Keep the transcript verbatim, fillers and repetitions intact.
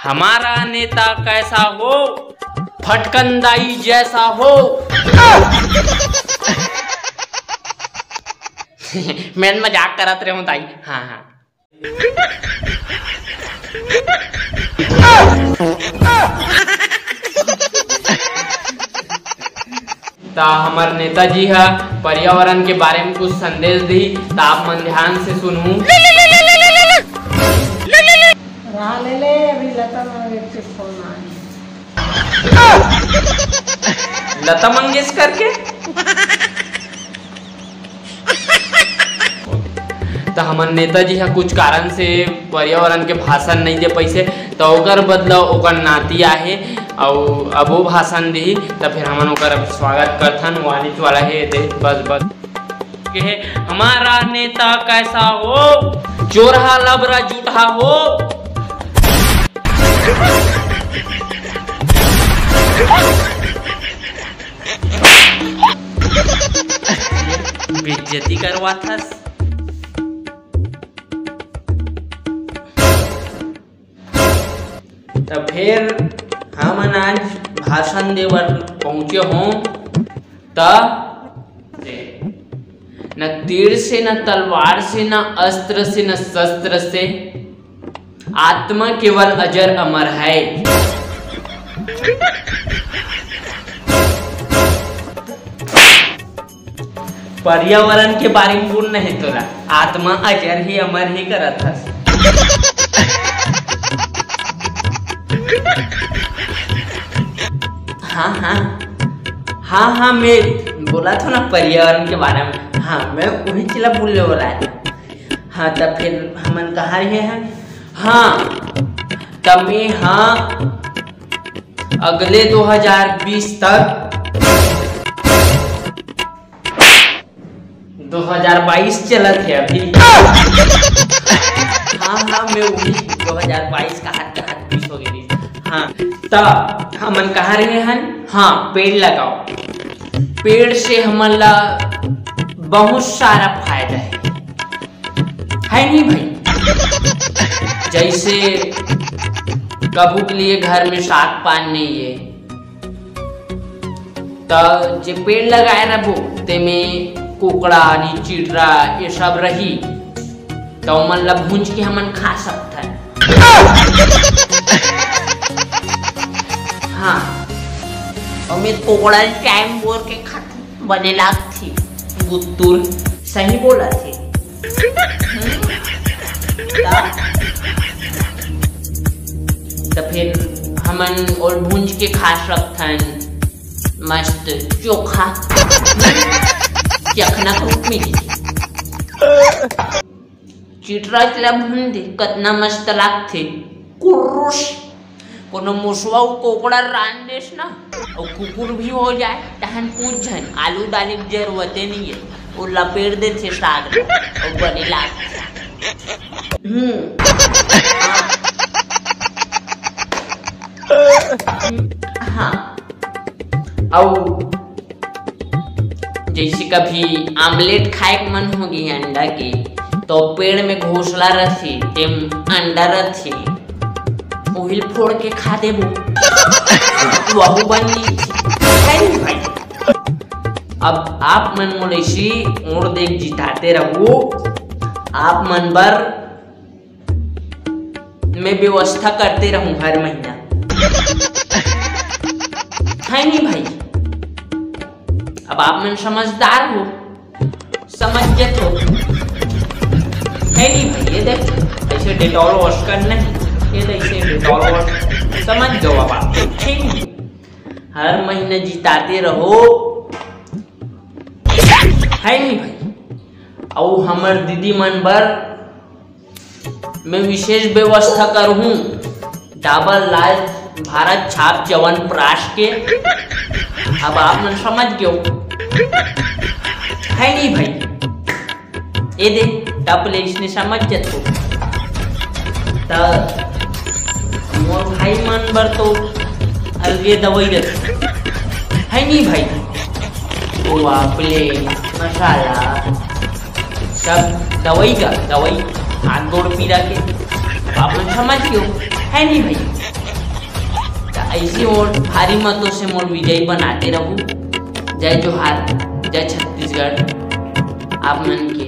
हमारा नेता कैसा हो, फटकंदाई जैसा हो। मैं मजाक करत रहे हूँ दाई। हाँ, हाँ। त हमर नेताजी ह पर्यावरण के बारे में कुछ संदेश दी, त आप मन ध्यान से सुनहू। राह ले ले, अभी लता मंगेशकर के फोन आए। लता मंगेशकर के? त हमर नेताजी ह कुछ कारण से पर्यावरण के भाषण नइ दे पइसे, त ओकर बदला ओकर नाती आहे, अउ अब वो भाषण दिही, त फिर हमन ओकर स्वागत करथन। वो आने वाला हे, दे, बस, बस। के हे, हमारा नेता कैसा हो, चोरहा लबरा जूठा हो। बेइज्जती करवाथस। त फेर हमन आज भाषण दे बर पहुंचे हों, त न तीर से, न तलवार से, न अस्त्र से, न शस्त्र से, आत्मा केवल अजर अमर है। पर्यावरण के बारे में बोलना हे तोला, आत्मा अजर ही अमर ही करत हस। हाँ, हाँ, हाँ, हाँ, मैं बोला था ना पर्यावरण के बारे में। हाँ, मैं वही चीज ला बोलने वाला है। हाँ, तब फिर हमन कहाँ रहे हैं? हाँ, तब मैं, हाँ, अगले दो हज़ार बीस तक, दो हज़ार बाईस चलत हे अभी। हाँ, हाँ, मैं वही दो हज़ार बाईस का हाथ, का हाथ बीस हो गए। हाँ, त हमन कहाँ रहे हन? हाँ, पेड़ लगाओ। पेड़ से हमन ला बहुत सारा फायदा है, है नहीं भाई? जैसे कभू के लिए घर में साग पान नहीं है, त जे पेड़ लगाए रहिबो, तेमे कुकड़ा, चिटरा, ये सब रही, त ओमन ला भूंज के हमन खा सकथन। हाँ, ओमे कुकड़ा टाइम बोर के खाथे, बने लागथे। गुत्तुर सही बोलत हे। हम्म, त, त फिर हमन ओल भूंज के खा सकथन। मस्त चोखा, चखना के रूप में। चिटरा ला भून दे, कतना मस्त लागथे। कुर्रुश, कोनो मुसवा अउ कोकड़ा रांध देस ना, अउ कुकुर भी हो जाए, तहन पूछ झन, आलू डाले के जरूरते नहीं है, वो लपेट देथे साग ला, अउ बने लागथे। हम्म। हाँ। अउ जैसे कभी आमलेट खाए के मन होगे अंडा के, तो पेड़ में घोंसला रथे, तेम अंडा रथे, उहिल फोड़ के खा देबो, वहू बन जथे। है नहीं भाई? अब आप मन मोला ऐसी ओड़ देख जिताते रहो, आप मन बर मैं व्यवस्था करते रहूं हर महीना। है नहीं भाई? अब आप मन समझदार हो, समझ जत हो। है नहीं भाई? ये देख, ऐसे डेटॉल वॉश करना है, ये देख, ऐसे डेटॉल वॉश, समझ जाओ अब आप। है नहीं? हर महीना जिताते रहो, है नहीं भाई? अउ हमर दीदी मन बर मैं विशेष व्यवस्था करहूं, डाबर लाल भारत छाप च्यवनप्राश के। अब आप मन समझ गयो, है नहीं भाई? ए दे, टप ले इसने समझ जतो। त मोर भाई मन बर तो अलगे दवाई रथे, है नहीं भाई? ओ बाप ले, मसाला, सब दवाई का दवाई, हाथ गोड़ पीरा के। अब आप मन समझ गयो, है नहीं भाई? त ऐसे और भारी मतों से मोर विजयी बनाते रहू। जय जोहार, जय छत्तीसगढ़। आप मन के